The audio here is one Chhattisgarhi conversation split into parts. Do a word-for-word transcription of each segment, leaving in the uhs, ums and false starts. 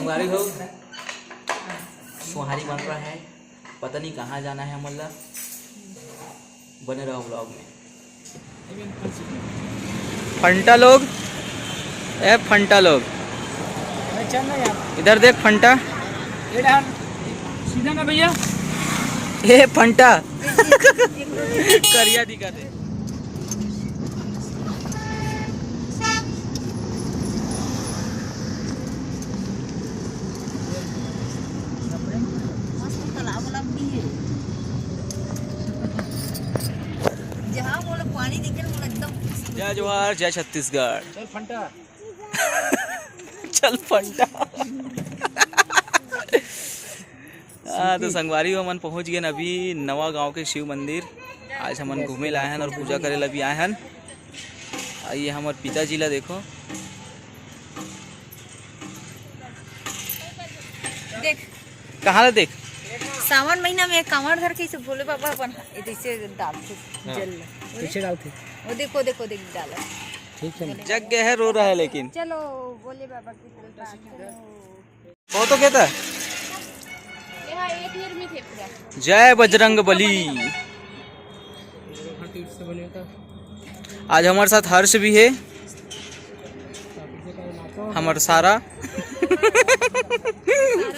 सारी हो, सुहारी बन रहा है, पता नहीं कहाँ जाना है हमन ला। बने रहो ब्लॉग में। फंटा लोग, ए फंटा लोग, अरे चल ना यार। इधर देख फंटा। ये डहर सीधा ना भैया। ए फंटा। करिया दिखा दे। मस्त तालाब वालाब भी है। जहाँ वो लोग पानी देखे ना, वो लोग एकदम खुश हो जय जोहार, जय छत्तीसगढ़। चल फंटा। चल फंटा। हाँ, तो संगवारी हो, हमन पहुँच गए अभी नवा गांव के शिव मंदिर। आज हमन घूमे ला आए हन और पूजा करे ला भी आए हन। आ, ये हमर पिताजी ला देखो। देख, कहाँ ला देख? सावन महीना में कांवर धर के इसे भोले बाबा अपन इसे डालथे हाँ, जल ला। पीछे डालथे। वो देखो, देखो, देख डाला। ठीक है। जग गए है, रो रहा है लेकिन। चलो, भोले बाबा की तरफ चलो। बहुत हो गया था। यहाँ एक निर्मित है पूरा। जय बजरंग बली। आज हमारे साथ हर्ष भी है, हमारा सारा। सारा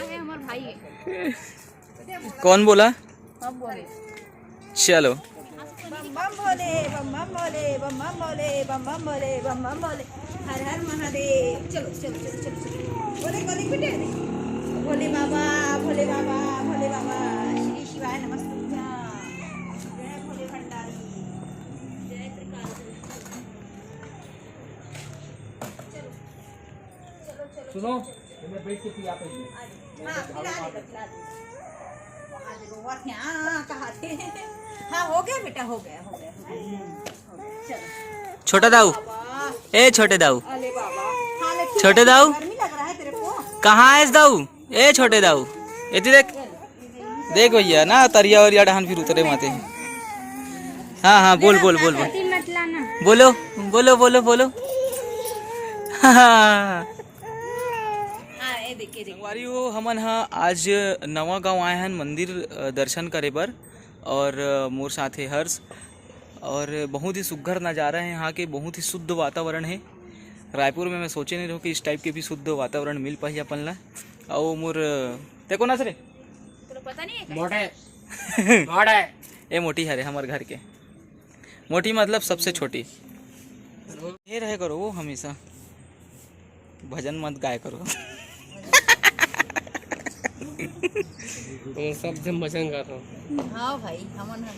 है, हमारा भाई है। कौन बोला? हम बोले। चलो। बम बम भोले, बम बम भोले, बम बम भोले, बम बम भोले, बम बम भोले। हर हर महादेव। चलो, चलो, चलो, चलो, चलो। बोले, बोले, बेटे, बोले। भोले बाबा, भोले बाबा, भोले बाबा। श्री शिवाय नमस्तुभ्यं। जय भोले भंडारी। जय त्रिकाल। चलो। सुनो, मैं बैठ के पिया कर दूँ। हाँ, पिला दे, पिला दे। हाँ, कहा थे। हाँ, हो गया बेटा, हो गया, हो गया, हो गया। चलो। छोटा दाऊ, बाबा। ए छोटे दाऊ, अरे बाबा। हाँ, लेकिन छोटे दाऊ। गर्मी लग रहा है तेरे को? कहाँ है दाऊ? ए छोटे दाऊ, एती देख। देख भैया ना, तरिया वरिया डहान फिर उतरे माते। हाँ, हाँ, बोल, बोल, बोल, बोल। मत लाना। बोलो, बोलो, बोलो, बोलो। हाँ, हाँ, हाँ। हाँ, ये देख, ये देख। संगवारी हो, हमन ह आज नवा गांव आए हन मंदिर, अ, दर्शन करे बर, और, अ, मोर साथ हे हर्ष, और बहुत ही सुघर नज़ारा है यहाँ के, बहुत ही शुद्ध वातावरण है। रायपुर में मैं सोचे नहीं रहूँ कि इस टाइप के भी शुद्ध वातावरण मिल पाही अपन ला। अउ मोर, ते कोन अस रे? तोला पता नहीं है क्या? मोटे। मोटे। ए मोटी हरे हमर घर के। मोटी मतलब सबसे छोटी। ये रहे करो वो हमेशा। भजन मत गाय करो। तुम सब जन भजन गाता हूँ। हाँ भाई, हमन ह।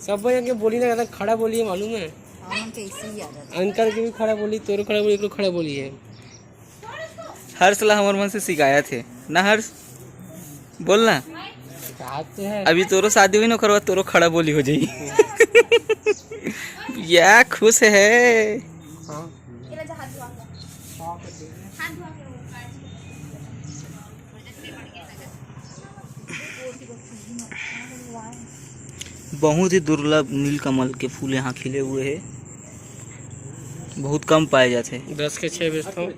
सब जन के बोली ना, एकदम खड़ा बोली है, मालूम है? हमन के इसी ही आदत है। अंकल की भी खड़ा बोली, तोरो खड़ा बोली, एकरो खड़ा बोली है। हर्ष ला हमर मन से शिकायत है ना हर्ष, बोल ना। शिकायत तो है। अभी तोरो शादी हुई ना, ओकर बाद तोरो खड़ा बोली हो जाई। या खुश है। हाँ। बहुत ही दुर्लभ नीलकमल के फूल यहाँ खिले हुए हैं, बहुत कम पाए जाते हैं। दस के छः बेचता हूँ।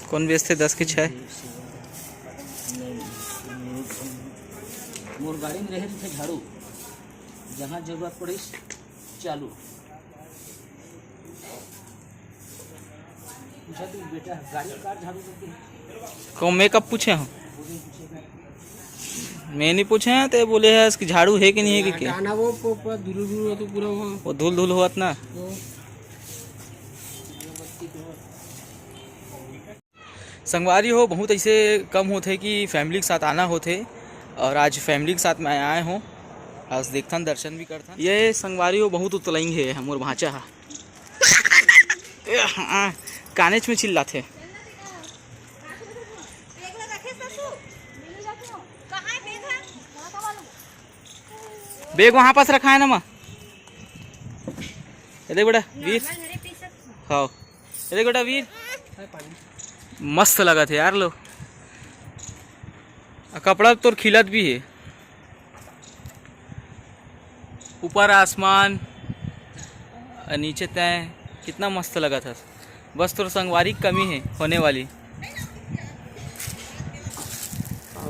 कौन बेचते दस के छः? मोर गाड़ी में रहे थे झाड़ू, जहाँ जरूरत पड़े चालू। पूछा तू बेटा, गाड़ी कार झाड़ू करती है? को मैं कब पूछे हूँ? मैं नहीं पूछे हैं, ते बोले है इसकी झाड़ू है कि नहीं है कि क्या? हटाना वो प-, पूरा धूल धूल हो तो पूरा वो। वो धूल धूल होत ना। वो। संगवारी हो, बहुत ऐसे कम होते कि फैमिली के साथ आना होते, और आज फैमिली के साथ मैं आए हूँ। आज देखथन, दर्शन भी करथन। ये संगवारी हो, बहुत उतलैंग है मोर भांचा हा। ए, हाँ, कानेच में चिल्लाथे। बैग वहाँ पास रखा है ना माँ। ये देख बेटा वीर। हाँ, ये देख बेटा वीर, मस्त लगत है यार लो। आ, कपड़ा तोर खिलत भी है। ऊपर आसमान, आ, नीचे तय, कितना मस्त लगत है। बस तोर संगवारी की कमी है होने वाली।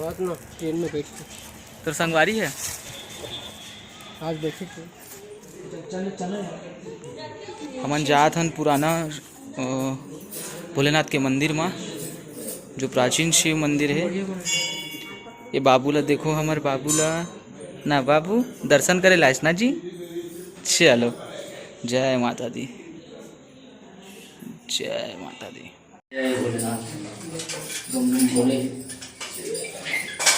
बात ना, ट्रेन में बैठ के। तोर संगवारी है? आज बैठे थे। हमन जात हन पुराना, अ, भोलेनाथ के मंदिर मा, जो प्राचीन शिव मंदिर है। ये बाबू ला देखो, हमर बाबू ला ना, बाबू दर्शन करे लाइस ना जी। चलो, जय माता दी, जय माता दी। जय भोलेनाथ, बम बम भोले।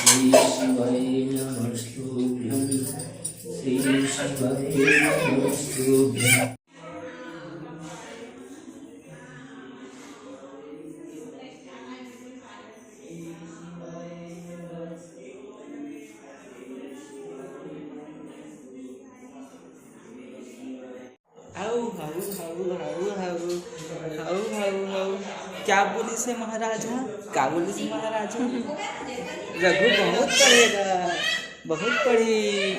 श्री शिवाय नमस्तुभ्यं, श्री शिवाय नमस्तुभ्यं। How, how, how. क्या बोलिस हे महाराजा? का बोलिस हे महाराजा? रघु बहुत पढ़ेगा, बहुत पढ़ी।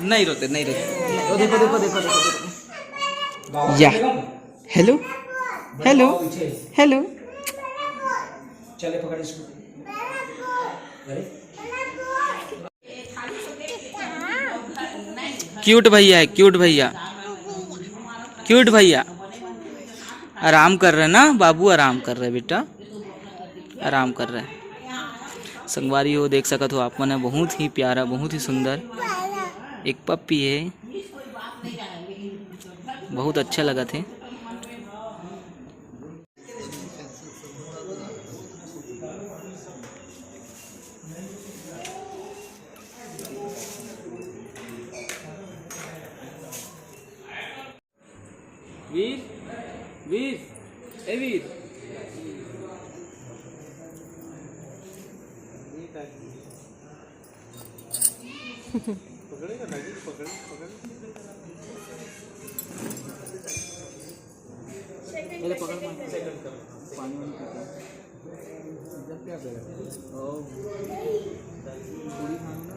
नहीं रोते, नहीं रोते। ओ, देखो, देखो, देखो, देखो, देखो। या। Hello, hello, hello. चले, पकड़ इसको। अरे। क्यूट भैया है, क्यूट भैया, क्यूट भैया। आराम कर रहे ना बाबू, आराम कर रहे बेटा, आराम कर रहे। संगवारी हो, देख सकत हो आप मन, बहुत ही प्यारा, बहुत ही सुंदर एक पप्पी है, बहुत अच्छा लगत है। वीर, वीर, ए वीर। पकड़ेगा ना जी, पकड़, पकड़। पहले पकड़, पानी, सेकंड कर, पानी वानी पीते हैं। इधर क्या कर रहे हो? ओ, पूरी खाना।